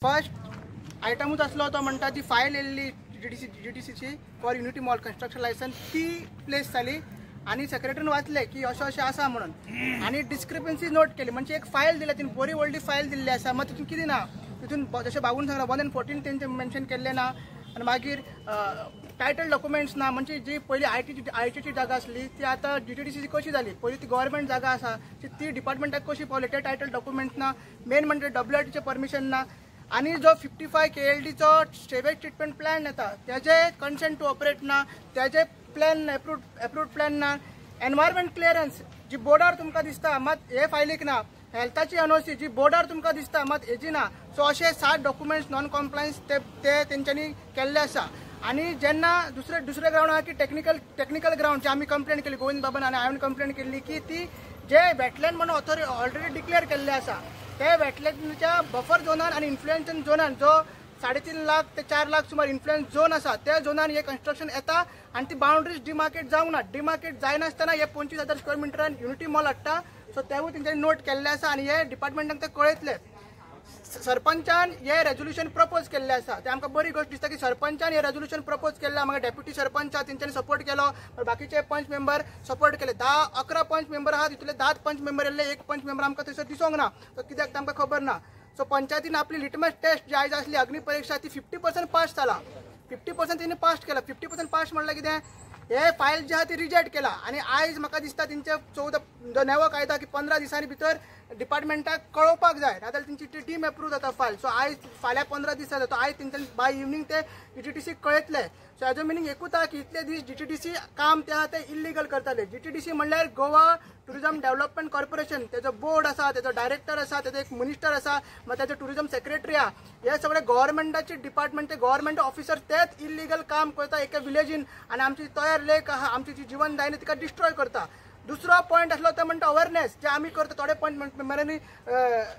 First आयटमूच आसलो तो म्हणटा ती फायल येयल्ली जीटीसीची for unity mall construction licence ती प्लेस जाली आनी सेक्रेटरीन वाचले की अशें अशें आसा म्हणून आनी डिस्क्रिपन्सी नोट केली. म्हणजे एक फायल दिल्या तिने, बरी व्हडली फायल दिल्ली आसा, मात तितून कितें ना, तितून जशें बाबून सांगलां 1 and 14 तेंचे मेन्शन केल्लें ना आनी मागीर टायटल डॉक्युमेंट्स ना. म्हणजे जी पयली आयटीची जागा आसली ती आतां जीटीडीसीची कशी जाली, पयली ती गव्हर्मेंट जागा आसा ती डिपार्टमेंटाक कशी पावली ते टायटल डॉक्युमेंट्स ना. मेन म्हणजे डब्ल्यूआरटीचें परमिशन ना आनी जो 55 KLDचो सेवेज ट्रिटमेंट प्लॅन येता तेजे कन्सेंट टू ऑपरेट ना, तेजे प्लॅन एप्रूव्ड प्लॅन ना, एनवायरमेंट क्लियरन्स जी बोर्डार तुमकां दिसता मात हे फायलीक ना, हेल्थाची एनओसी जी बोर्डार तुमकां दिसता मात हेजी ना. सो अशे 7 डॉक्युमेंट्स नॉन कॉम्प्लायन्स ते तेंच्यांनी केल्ले आसा. आनी जेन्ना दुसरे ग्रावंड आहा की टेक्निकल ग्रावंड जे आमी कंप्लेन केली, गोविंद बाबान आनी हांवें कंप्लेन केल्ली की ती जे वेटलँड म्हणून ऑथोरिटी ऑलरेडी डिक्लेअर केल्ले आसा ते वेटलँडच्या बफर झोनान आनी इन्फ्लुएन्स झोनान जो 3.5 लाख ते 4 लाख सुमार इन्फ्लुएन्स झोन आसा त्या झोनान हे कन्स्ट्रक्शन येता आनी ती बाउंड्रीज डिमार्केट जावंक ना. डिमार्केट जायनासतना हे 25,000 स्क्वेअर मिटरान युनिटी मॉल हाडटा. सो तेवूय तेंच्यांनी नोट केल्ले आसा आनी हे डिपार्टमेंटाक ते कळयतले. सरपंचान हे रेजोल्युशन प्रपोज केल्ले आसा, ते आमकां बरी गोश्ट दिसता की सरपंचान हे रेजोल्युशन प्रपोज केल्ले. आमकां डेप्युटी सरपंच आहा तेंच्यांनी सपोर्ट केलो, बाकीचे पंच मेंबर सपोर्ट केले. 10-11 पंच मेंबर आहा, तितूंतले 10 पंच मेंबर येयल्ले, 1 पंच मेंबर आमकां थंयसर दिसोंक ना, तो कित्याक ते आमकां खबर ना. सो पंचायतीन आपली लिटमस टेस्ट जी आयज आसली अग्नी परिक्षा ती 50% पास जाला, 50% तेणी पास केला. 50% पास म्हणल्यार कितें, हे फायल जे आहा ती रिजेक्ट केला. आनी आयज म्हाका दिसता तेंचे 14 जो नवो कायदा की 15 दिसांनी भितर डिपार्टमेंटाक कळोवपाक जाय, नाजाल्यार तेंची ती डीम एप्रूव जाता फायल. सो आयज फाल्यां 15 दीस जाता, तो आयज तेंच्यांनी बाय इवनींग ते जीटीडीसीक कळयतले. सो हेजो मिनींग एकूच आहा की इतले दीस जीटीडीसी काम ते आहा ते इल्लिगल करताले. जीटीडीसी म्हणल्यार गोवा टुरिजम डेव्हलपमेंट कॉर्पोरेशन, तेजो बोर्ड आसा, तेजो डायरेक्टर आसा, तेजो एक मिनिस्टर आसा, मागीर तेजो टुरिजम सेक्रेटरी आहा. हे सगळे गव्हर्मेंटाचे डिपार्टमेंट, ते गव्हर्मेंट ऑफिसर तेच इल्लिगल काम करता एका विलेजीन आनी आमची तयार लेक आहा, आमची जी जिवनदायिनी तिका डिस्ट्रॉय करता. दुसरो पॉयंट आसलो तो म्हणटा अवेरनेस जे आमी करता. थोडे पॉयंट मेंबरांनी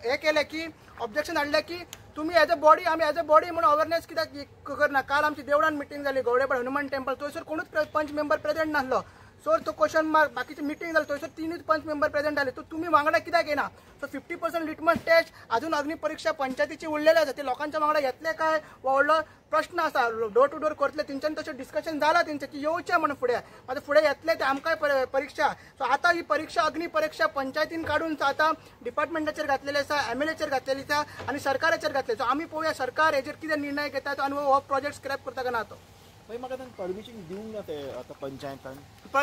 हे केलें की ऑब्जेक्शन हाडलें की तुमी एज अ बॉडी, आमी एज अ बॉडी म्हणून अवेरनेस कित्याक करना. काल आमची देवळान मिटींग जाली गवडेपाड हनुमान टेम्पल, थंयसर कोणूच पंच मेंबर प्रेझेंट नासलो. सो तो क्वेश्चन मार्क, बाकीची मिटींग जाली थंयसर 3 पंच मेंबर प्रेझेंट जाले, तो तुमी वांगडा कित्याक येना. सो 50% लिटमस टेस्ट अजून अग्नी परिक्षा पंचायतीची उरलेली आसा, ते लोकांच्या वांगडा येतले काय हो व्हडलो प्रश्न आसा. डोर टू डोर करतले तेंच्यांनी तशें डिस्कशन जालां तेंचें की येवचें म्हणून फुडें, आतां फुडें येतले ते आमकांय परिक्षा. सो आतां ही परिक्षा अग्नी परिक्षा पंचायतीन काडून आतां डिपार्टमेंटाचेर घातलेली आसा, एमएलएचेर घातलेली आसा आनी सरकाराचेर घातले. सो आमी पळोवया सरकार हेजेर कितें निर्णय घेता आनी हो प्रोजेक्ट स्क्रॅप करता काय ना. तो म्हाका परमिशन दिवंक ना ते आतां पंचायतान,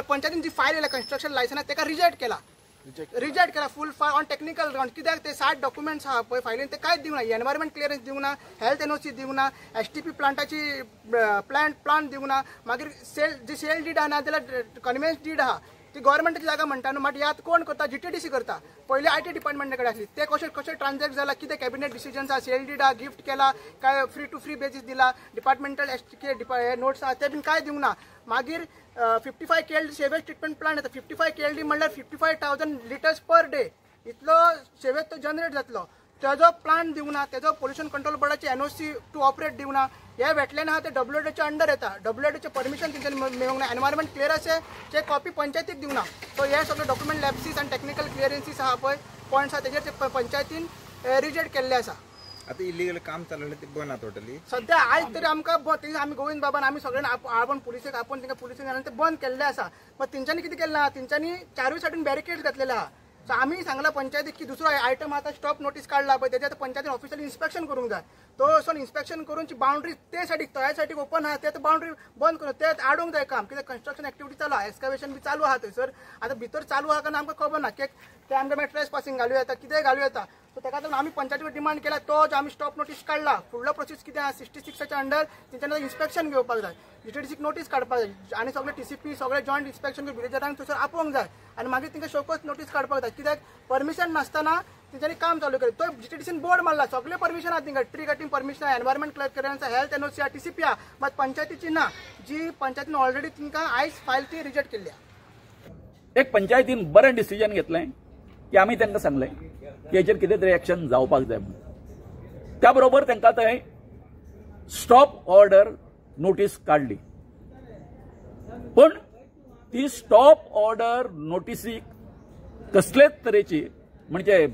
पंचायतीन जी फायल येयल्या कन्स्ट्रक्शन लायसन्स ताका रिजेक्ट केला, रिजेक्ट केला full file on technical ground. कित्याक ते 7 डॉक्युमेंट्स आहा पळय फायलीन ते कांयच दिवंक ना, एनवायरमेंट क्लियरन्स दिवंक ना, हेल्थ एनओसी दिवंक ना, एसटीपी प्लांटाची प्लांट दिवंक ना, मागीर सेल जी सेल did आहा ना जाल्यार कन्वेन्स did आहा ती गव्हर्मेंटाची जागा म्हणटा न्हू, मात याद कोण करता, जीटीडीसी करता. पयलीं IT डिपार्टमेंटा कडेन आसली, ते कशें कशें ट्रान्झॅक्ट जाला, कितें कॅबिनेट डिसिजन्स आहा, सेल did आहा, गिफ्ट केला काय फ्री टू फ्री बेजीस दिला, डिपार्टमेंटल एस नोट्स आहा ते बीन कांय दिवंक ना. मागीर 55 KLD sewage treatment plant येता, 55 KLD म्हणल्यार 55,000 लिटर्स पर डे इतलो सेवेज तो जनरेट जातलो, तेजो प्लांट दिवंक ना, तेजो पोल्युशन कंट्रोल बोर्डाची एनओसी टू ऑपरेट दिवंक ना. हे वेटलँड आहा ते डब्ल्यूएडीच्या अंडर येता, डब्ल्यूएडीचें परमिशन तेंच्यांनी मेळूंक ना, एनवायरमेंट क्लियरन्साचे कॉपी पंचायतीक दिवंक ना. सो हे सगळे डॉक्युमेंट लॅप्सीस आनी टेक्निकल क्लियरन्सीस आहा पळय पॉयंट्स आहा तेजेर ते पंचायतीन रिजेक्ट केल्ले आसा. आतां इलिगल काम चालू ते बंद आहा टोटली सद्या आयज तरी आमकां बंद. आमी गोविंद बाबान आमी सगळ्यांनी आपोवन पुलिसेक आपोवन तांकां पुलिसेक घालून ते बंद केल्ले आसा. मात तेंच्यांनी कितें केल्लें आहा, तेंच्यांनी चारूय सायडीन बॅरिकेड्स घातलेले आहा. सो आमी सांगलां पंचायतीक की दुसरो आयटम आतां स्टॉप नोटीस काडला पळय तेजें आतां पंचायतीन ऑफिशियली इन्स्पेक्शन करूंक जाय. तो वचून इन्स्पेक्शन करून बाउंड्री ते सायडीक तळ्या सायडीक ओपन आहा ते आतां बाउंड्री बंद करून ते आडूंक जाय काम, कित्याक कन्स्ट्रक्शन एक्टिविटी चालू आहा, एक्सकवेशन बी चालू आहा थंयसर. आतां भितर चालू आहा काय आमकां खबर ना, की ते आमकां मागीर ट्रेस पासिंग घालूं येता, कितेंय घालूं येता. सो ताका लागून आमी पंचायतीक डिमांड केला तो जो आमी स्टॉप नोटीस काडला फुडलो प्रोसेस कितें आहा 66च्या अंडर तेंच्यांनी इन्स्पेक्शन घेवपाक जाय, जीटीडीसीक नोटीस काडपाक जाय आनी सगळे टीसीपी सगळे जॉयंट इन्स्पेक्शन विलेजरांक थंयसर आपोवंक जाय आनी मागीर तांकां शोकोज नोटीस काडपाक जाय, कित्याक परमिशन नासतना तेंच्यांनी काम चालू केलें. तो जीटीडीसीन बोर्ड मारला, सगळे परमिशन आहा तांकां, ट्री कटिंग परमिशन आहा, एनवायरमेंट क्लियरन्स आहा, हेल्थ एनओसी आहा, टीसीपी आहा, मात पंचायतीची ना, जी पंचायतीन ऑलरेडी तांकां आयज फायल ती रिजेक्ट केल्ली आहा. एक पंचायतीन बरें डिसिजन घेतलें की आमी तांकां सांगलें की हेचेर कितें तरी एक्शन जावपाक जाय म्हणून. त्या बरोबर तांकां थंय स्टॉप ऑर्डर नोटीस काडली, पण ती स्टॉप ऑर्डर नोटीसीक कसलेच तरेची म्हणजे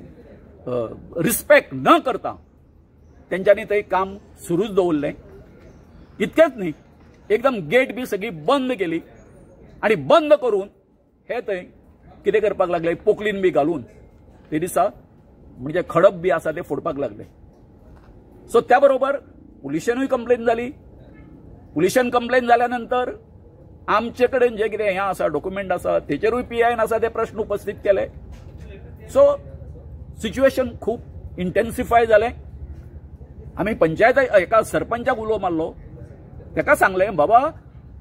रिस्पेक्ट न करता तेंच्यांनी थंय काम सुरूच दवरलें. इतकेंच न्ही, एकदम गेट बी सगळी बंद केली आनी बंद करून हे थंय कितें करपाक लागले, पोकलीन बी घालून ते दिसा म्हणजे खडप बी आसा ते फोडपाक लागले. सो त्या बरोबर पुलिशेनूय कंप्लेन जाली. पुलिशेन कंप्लेन जाल्या नंतर आमचे कडेन जे कितें हें आसा डॉक्युमेंट आसा तेचेरूय पीआयन आसा ते प्रश्न उपस्थित केले. सो सिच्युएशन खूब इंटेन्सिफाय जालें. आमी पंचायत एका सरपंचाक उलो मारलो, ताका सांगलें बाबा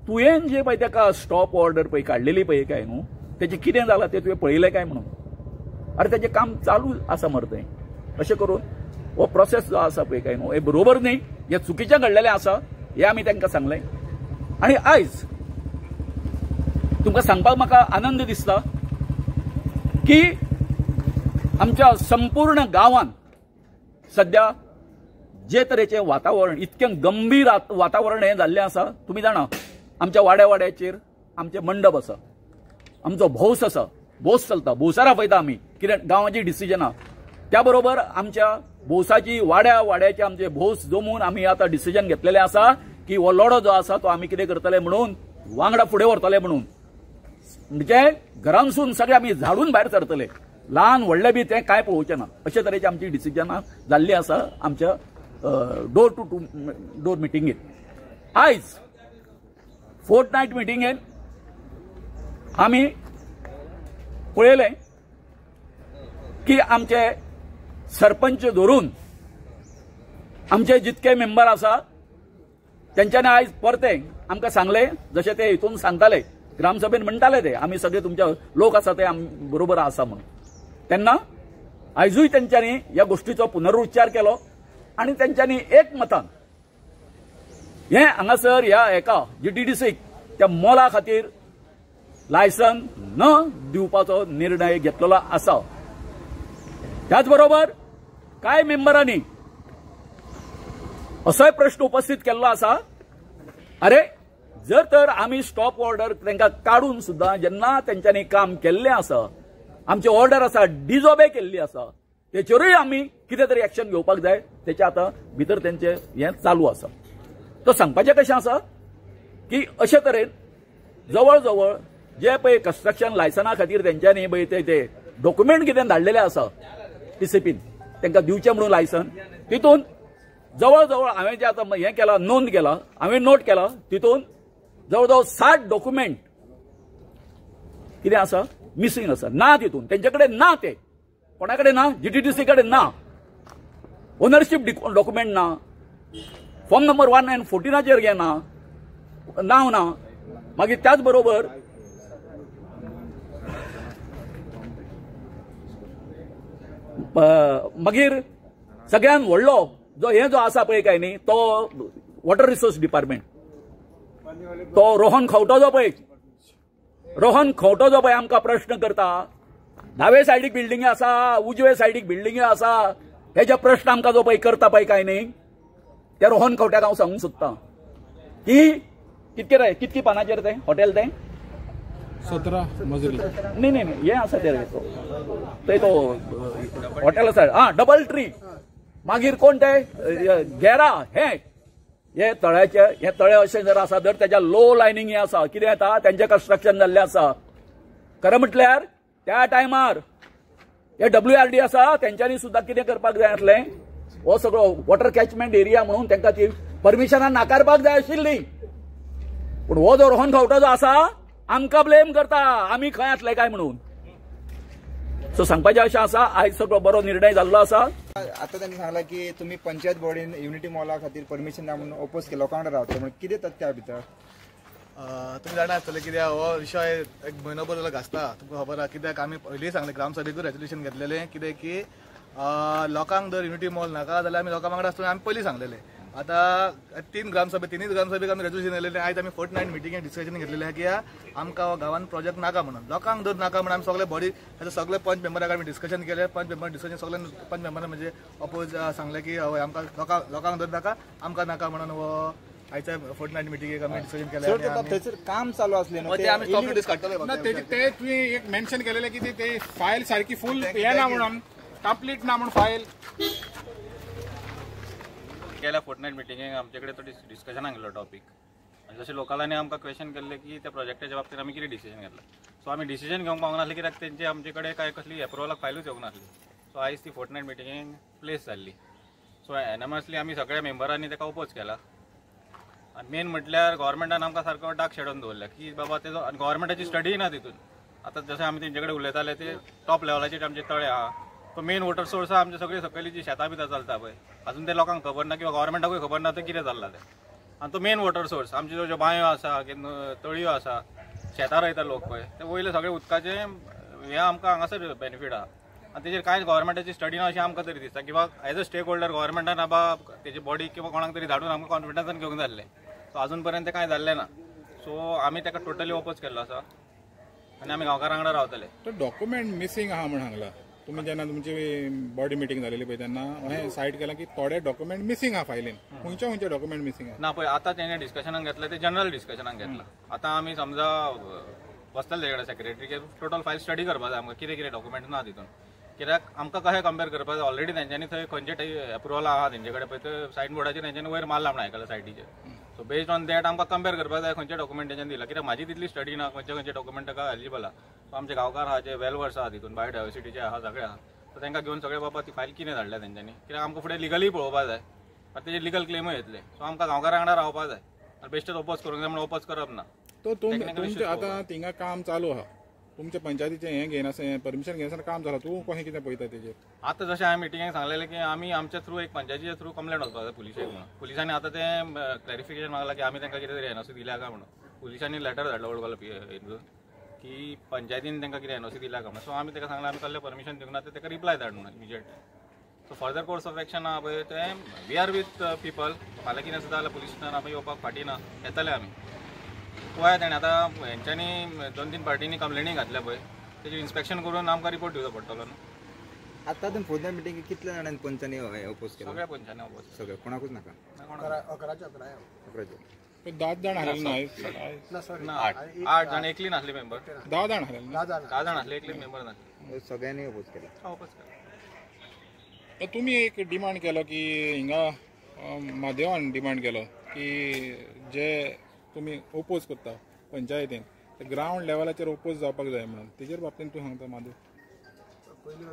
तुवें जे पळय ताका स्टॉप ऑर्डर पळय काडलेली पळय काय न्हू, तेचें कितें जालां तें तुवें पळयलें काय म्हणून. अरे तेचें काम चालू आसा मरे थंय. अशें करून हो प्रोसेस जो आसा पळय काय न्हू हे बरोबर न्ही, हें चुकीचें घडलेलें आसा हें आमी तांकां सांगलें. आनी आयज तुमकां सांगपाक म्हाका आनंद दिसता की आमच्या संपूर्ण गांवांत सद्या जे तरेचें वातावरण, इतकें गंभीर वातावरण हें जाल्लें आसा. तुमी जाणा आमच्या वाड्या वाड्याचेर आमचे मंडप आसा, आमचो भौस आसा, भौस चलता, भौसार आपयता आमी कितें गांवाची डिसिजनां. त्या बरोबर आमच्या भौसाची वाड्या वाड्याचे आमचे भौस जमून आमी आतां डिसिजन घेतलेलें आसा की हो लढो जो आसा तो आमी कितें करतले म्हणून वांगडा फुडें व्हरतले म्हणून, म्हणजे घरांसून सगळे आमी झाडून भायर सरतले, ल्हान व्हडले बी तें कांय पळोवचें ना, अशे तरेची आमची डिसिजनां जाल्लीं आसा आमच्या डोर टू डोर मिटिंगेत. आयज फोर्थ नायट मिटिंगेन आमी पळयलें की आमचे सरपंच धरून आमचे जितके मेंबर आसा तेंच्यांनी आयज परते आमकां सांगलें, जशें ते हितून सांगताले ग्रामसभेन म्हणटाले ते आमी सगळे तुमच्या लोक आसा ते आम बरोबर आसा म्हणून, तेन्ना आयजूय तेंच्यांनी ह्या गोश्टीचो पुनरुच्चार केलो आनी तेंच्यांनी एक मतान हें हांगासर ह्या एका जीटीडीसीक त्या मोला खातीर लायसन न दिवपाचो निर्णय घेतलेलो आसा. त्याच बरोबर कांय मेंबरांनी असोय प्रश्न उपस्थित केल्लो आसा, अरे जर तर आमी स्टॉप ऑर्डर तांकां काडून सुद्दां जेन्ना तेंच्यांनी काम केल्लें आसा, आमची ऑर्डर आसा डिजोबे केल्ली आसा, तेचेरूय आमी कितें तरी एक्शन घेवपाक जाय, तेचे आतां भितर तेंचें हें चालू आसा. तो सांगपाचें कशें आसा की अशे तरेन जवळ जवळ जे पळय कन्स्ट्रक्शन लायसना खातीर तेंच्यांनी पळय ते डॉक्युमेंट कितें धाडलेले आसा टीसीपीन तांकां दिवचें म्हणून लायसन, तितून जवळ जवळ हांवें जें आतां हें केलां नोंद केला, हांवें नोट केला, तितून जवळ जवळ 60 डॉक्युमेंट कितें आसा मिसींग आसा, ना तितून तेंचे कडेन ना, ते कोणा कडेन ना, जीटीडीसी कडेन ना, ओनरशीप डॉक्युमेंट ना, फॉर्म नंबर 1 आनी 14 घे ना, नांव ना. मागीर त्याच बरोबर मागीर सगळ्यान व्हडलो जो हे जो आसा पळय काय न्ही तो वॉटर रिसोर्स डिपार्टमेंट, तो रोहन खंवटो जो पळय, रोहन खंवटो जो पळय आमकां प्रश्न करता, दावे सायडीक बिल्डिंगी आसा उजवे सायडीक बिल्डिंगी आसा, हेजे प्रश्न आमकां जो पळय करता पळय काय न्ही, त्या रोहन खंवट्याक हांव सांगूंक सोदतां की कितके रे कितकी पानाचेर तें हॉटेल तें 17 मजली न्ही न्ही न्ही हें आसा तें रे थंय तो हॉटेल आसा आं डबल ट्री, मागीर कोण ते गेरा हे हे तळ्याचे हे तळे अशें जर आसा जर तेज्या लो लायनींग हें आसा कितें येता तेंचें कन्स्ट्रक्शन जाल्लें आसा. खरें म्हटल्यार त्या टायमार हे WRD आसा तेंच्यांनी सुद्दां कितें करपाक जाय आसलें, हो सगळो वॉटर कॅचमेंट एरिया म्हणून तांकां ती परमिशनां नाकारपाक जाय आशिल्ली, पूण हो जो रोहन खंवटो जो आसा आमकां ब्लेम करता आमी खंय आसले काय म्हणून. सो सांगपाचें अशें आसा आयज सगळो बरो निर्णय जाल्लो आसा. आतां तांणी सांगलां की तुमी पंचायत बॉडीन युनिटी मॉला खातीर परमिशन ना म्हणून ओपोज केलो, लोकां वांगडा रावतले म्हणून कितें तथ्य भितर? तुमी जाणा आसतले कित्याक हो विशय एक म्हयनोभर जालो गाजता, तुमकां खबर आसा कित्याक आमी पयलीं सांगलें ग्रामसभेकूय रेजोल्युशन घेतलेलें कितें की लोकांक जर युनिटी मॉल नाका जाल्यार आमी लोकां वांगडा आसतले, आमी पयलीं सांगलेलें. आतां 3 ग्रामसभे तिनूय ग्रामसभेक आमी रेजोल्युशन येयलेलें. आयज आमी फोर्थ नायट मिटिंगेक डिस्कशन घेतलेलें आहा की आमकां हो गांवान प्रोजेक्ट नाका म्हणून, लोकांक जर नाका म्हणून आमी सगळे बॉडी सगळे पंच मेंबराक आमी डिस्कशन केलें, पंच मेंबर डिस्कशन सगळे पंच मेंबरान म्हणजे अपोज सांगलें की हय आमकां लोकांक जर नाका आमकां नाका म्हणून हो आयच्या फोर्थ नायट मिटिंगेक आमी डिस्कशन केलें. थंयसर काम चालू आसलें न्हू ते आमी स्टॉप नोटीस काडटले ना, ते तुवें एक मेन्शन केलेलें की ते फायल सारकी फूल येना म्हणून, कंप्लीट ना म्हणून फायल. गेल्या फोर्टनायट मिटिंगेक आमचे कडेन तो डिस्कशनाक गेल्लो टॉपीक आनी जशें लोकलांनी आमकां क्वेश्चन केल्ले की त्या प्रोजेक्टाच्या बाबतीत आमी कितें डिसिजन घेतला. सो आमी डिसिजन घेवंक पावूंक नासले कित्याक तेंचे आमचे कडेन कांय कसली एप्रुवलाक फायलूच येवंक नासली. सो आयज ती फोर्टनायट मिटिंगेक प्लेस जाल्ली. सो एनएमएसली आमी सगळ्या मेंबरांनी ताका ओपोज केला. आनी मेन म्हटल्यार गव्हर्मेंटान आमकां सारको डार्क शेडोन दवरला की बाबा तेजो आनी गव्हर्मेंटाची स्टडी ना तितून. आतां जशें आमी तेंचे कडेन उलयताले ते टॉप लेवलाचेर आमचे तळे आहा, तो मेन वॉटर सोर्स आहा आमचे सगळे सकयली जी शेतां बितां चलता पळय अजून ते लोकांक खबर ना किंवा गव्हर्मेंटाकूय खबर ना तें कितें चल्लां तें. आनी तो मेन वॉटर सोर्स आमच्यो ज्यो बांयो आसा, तळयो आसा, शेतां रोयता लोक पळय ते वयले सगळे उदकाचें हें आमकां हांगासर बेनिफीट आहा. आनी तेजेर कांयच गव्हर्मेंटाची स्टडी ना अशें आमकां तरी दिसता किंवा एज अ स्टेक होल्डर गव्हर्मेंटान बाबा तेजी बॉडी किंवा कोणाक तरी धाडून आमकां कॉन्फिडन्सान घेवंक जाय आसलें. सो अजून पर्यंत कांय जाल्लें ना. सो आमी ताका टोटली ओपोज केल्लो आसा आनी आमी गांवकारां वांगडा रावतले. तो डॉक्युमेंट मिसींग आहा म्हण सांगला तुमी जेन्ना तुमची बॉडी मिटींग जालेली पळय तेन्ना हें सायट केलां की थोडे डॉक्युमेंट मिसींग आहा फायलीन. खंयचे खंयचे डॉक्युमेंट मिसींग आहा? ना पळय आतां तेणें डिस्कशनाक घेतलें तें जनरल डिस्कशनाक घेतलां. आतां आमी समजा बसतले तेजे कडेन सेक्रेटरी की टोटल फायल स्टडी करपाक जाय आमकां कितें कितें डॉक्युमेंट ना तितून, कित्याक आमकां कशें कंपेर करपाक जाय. ऑलरेडी तेंच्यांनी थंय खंयचे एप्रुवल आहा तेंचे कडेन पळय ते सायन बोर्डाचेर तेंच्यांनी वयर मारला म्हण आयकलां सायटीचेर. सो बेस्ड ऑन that आमकां कंपेर करपाक जाय खंयचे डॉक्युमेंट तेंच्यांनी दिला, कित्याक म्हाजी तितली स्टडी ना खंयचे खंयचे डॉक्युमेंट ताका एलिजिबल आहा. सो आमचे गांवकार आहा जे वेल वर्स आहा तितून बायोडायवर्सिटीचे आहा सगळे आहा, सो तांकां घेवन सगळे बाबा ती फायल कितें धाडल्या तेंच्यांनी, कित्याक आमकां फुडें लिगली पळोवपाक जाय आनी तेजे लिगल क्लेमूय येतले. सो आमकां गांवकारां वांगडा रावपाक जाय आनी बेश्टेच ओपोज करूंक जाय म्हणून ओपोज करप ना. तो तुमचें आतां थिंगा काम चालू आहा, तुमच्या पंचायतीचें हें घेयनासतना परमिशन घेयनासतना काम जालां, तूं कशें कितें पळयता तेजेर? आतां जशें हांवें मिटिंगेक सांगलेलें की आमी आमच्या थ्रू एक पंचायतीच्या थ्रू कंप्लेंट वचपाक जाय पुलिशेक म्हणून. पुलिसांनी आतां तें क्लॅरिफिकेशन मागलां की आमी तांकां कितें तरी एनओसी दिल्या काय म्हणून. पुलिसांनी लेटर धाडलो ओल्ड गोवा हितून की पंचायतीन तांकां कितें एनओसी दिल्या काय म्हणून. सो आमी ताका सांगलें आमी कसलें परमिशन दिवंक ना, ते ताका रिप्लाय धाड म्हणून immediately. So further course of action आहा पळय तें we are with people. फाल्यां कितें सुद्दां जाल्यार पुलीस स्टेशनार आमी येवपाक फाटीं ना, येतले आमी. पळया तेणें आतां हेंच्यांनी 2-3 पार्टींनी कंप्लेनी घातल्या पळय तेजें इन्स्पेक्शन करून आमकां रिपोर्ट दिवचो पडटलो न्हू. आतां तुमी फोर्थ मिटींग कितल्या जाणांनी पंचांनी ओपोज केलो? सगळ्या पंचांनी ओपोज. सगळे कोणाकूच नाका? 11 10 जाण हारले ना, 8 जाण, एकली नासली मेंबर. 10 जाण हारले, 10 जाण आसले, एकली मेंबर नासली. सगळ्यांनी ओपोज केला. ओपोज केला. तुमी एक डिमांड केलो की हिंगा म्हादेवान डिमांड केलो की जे तुमी ओपोज करता पंचायतीन ते ग्रावंड लेवलाचेर ओपोज जावपाक जाय म्हणून, तेजेर बाबतीन तूं सांगता माधव? पयलीं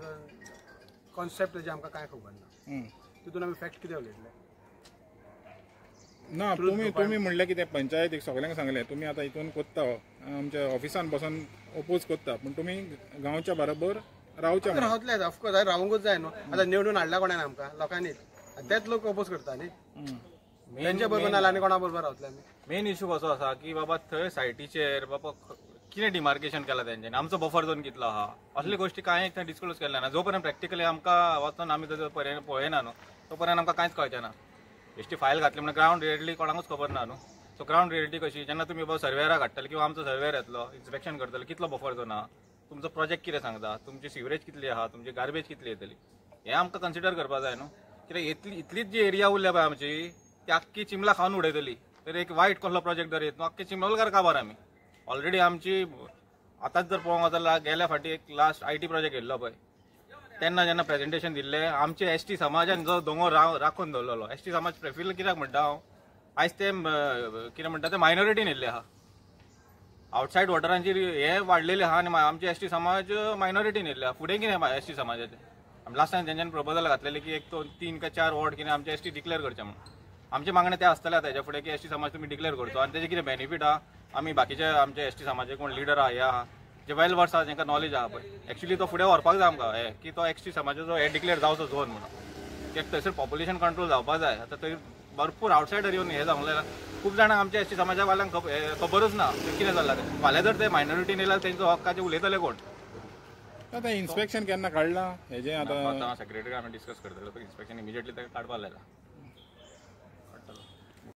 कॉन्सेप्ट तेजें आमकां कांय खबर ना, तितून आमी फॅक्ट कितें उलयतले ना. तुमी तुमी म्हणलें की ते पंचायतीक सगळ्यांक सांगलें तुमी आतां हितून कोत्ता आमच्या ऑफिसान बसून ओपोज करता, पूण तुमी गांवच्या बरोबर रावचे. रावतले ऑफकोर्स, रावंकूच जाय न्हू. आतां निवडून हाडला कोणान आमकां लोकांनीच, तेच लोक ओपोज करता न्ही, तेंच्या बरोबर ना आनी कोणा बरोबर रावतले आमी. मेन इशू कसो आसा की बाबा थंय सायटीचेर बाबा कितें डिमार्केशन केलां तेंच्यांनी, आमचो बफर झोन कितलो आहा, असले गोश्टी कांय थंय डिस्क्लोज केल्ले ना. जो पर्यंत प्रॅक्टिकली आमकां वचोन आमी थंय पळयना न्हू तो पर्यंत आमकां कांयच कळचें ना. बेश्टी फायल घातली म्हणून ग्रावंड रियलिटी कोणाकूच खबर ना न्हू. सो ग्रावंड रियलिटी कशी, जेन्ना तुमी बाबा सर्वेयराक हाडटले किंवा आमचो सर्वेयर येतलो इन्स्पेक्शन करतलो कितलो बफर झोन आहा, तुमचो प्रोजेक्ट कितें सांगता, तुमची सिवरेज कितली आहा, तुमची गार्बेज कितली येतली, हें आमकां कन्सिडर करपाक जाय न्हू. कित्याक इतलीच जी एरिया उरल्या पळय आमची ती आख्खी चिमला खावन उडयतली. तर एक वायट कसलो प्रोजेक्ट जर येत न्हू आख्खी चिमलकार काबार आमी ऑलरेडी आमची. आतांच जर पळोवंक वचत गेल्या फाटी एक लास्ट IT project येयल्लो पळय तेन्ना जेन्ना प्रेजेंटेशन दिल्लें आमचे एसटी समाजान जो दोंगर राखून दवरलेलो, एसटी समाज प्रेफर कित्याक म्हणटा हांव, आयज ते कितें म्हणटा ते मायनॉरिटीन येयल्ले आहा, आवटसायड वॉटरांची हे वाडलेले आहा आनी आमचे एसटी समाज मायनॉरिटीन येयल्ले आहा. फुडें कितें एसटी समाजाचें आमी लास्ट टायम तेंच्यांनी प्रपोजल घातलेलें की 1, 2, 3 काय 4 वॉर्ड कितें आमचे एसटी डिक्लेअर करचे म्हणून. आमचे मागणें तें आसतलें आतां हेच्या फुडें की एसटी समाज तुमी डिक्लेअर करचो आनी तेजें कितें बेनिफीट आहा आमी बाकीचे आमचे एसटी समाजाचे कोण लिडर आहा हे आहा जे वेल वर्स आहा जेंकां नॉलेज आहा पळय एक्चुली तो फुडें व्हरपाक जाय आमकां हे की तो एसटी समाजाचो हे डिक्लेअर जावचो झोन म्हणून, कित्याक थंयसर पॉप्युलेशन कंट्रोल जावपाक जाय. आतां थंय भरपूर आवटसायडर येवन हें जावंक लागला, खूब जाणां आमच्या एसटी समाजा वाल्यांक खबरूच ना कितें चल्लां तें. फाल्यां जर ते मायनॉरिटीन येयल्यार तेंचो हक्काचें उलयतले कोण? आतां इन्स्पेक्शन केन्ना काडलां हेजें? आतां आतां सेक्रेटरी आमी डिस्कस करतले, इन्स्पेक्शन इमिजिएटली ताका काडपाक लायलां.